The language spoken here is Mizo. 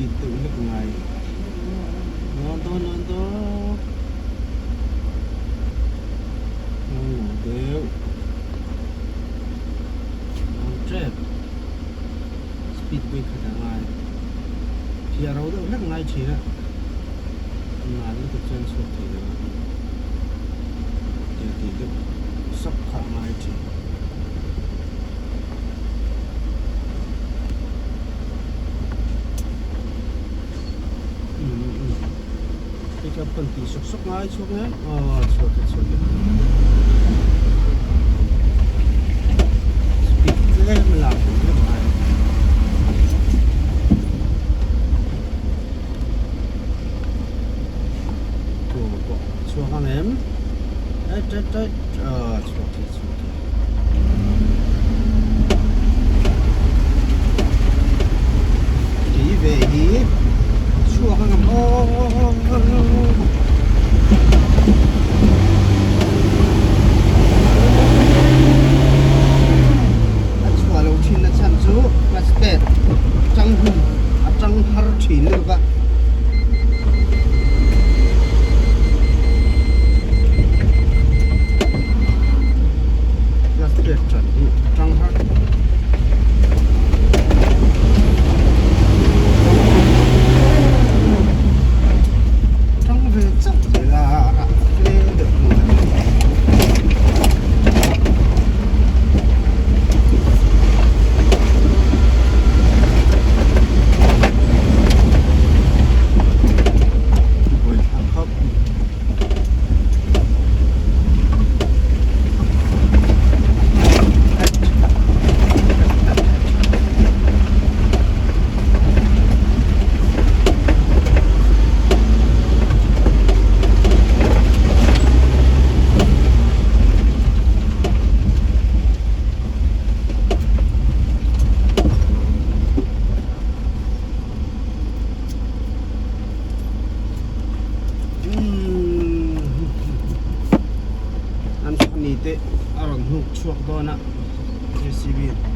Speed deuh hlek ngai. Lawn dawn lawn dawn. Lawn lo deuh. Lawn tep. Speed pawh i khat a ngai. Phiah ro deuh hlek ngai thin a. Nal lutuk chuan chhuak thei lo a. Tiang tih deuh sawk kha a ngai thin. Hei ka pan tih sawk sawk ngai chhuak em aw chhuak e chhuak e speed tlem a lak theih hlek ngai tuama pawh chhuak ang em tet tet tet aw chhuak thei chhuak thei. Tui ve hi chhuak a ngam aw a chhuah lo thin a chhan chu class pad tang hun a tang har thin lutuk a. Plastic chan hi a tang har tang ve chauh zel a a rah fe deuh hnu a ni. Buaithlak khawp. An chhani te a rawn hnuk chhuak dawn a JCB in.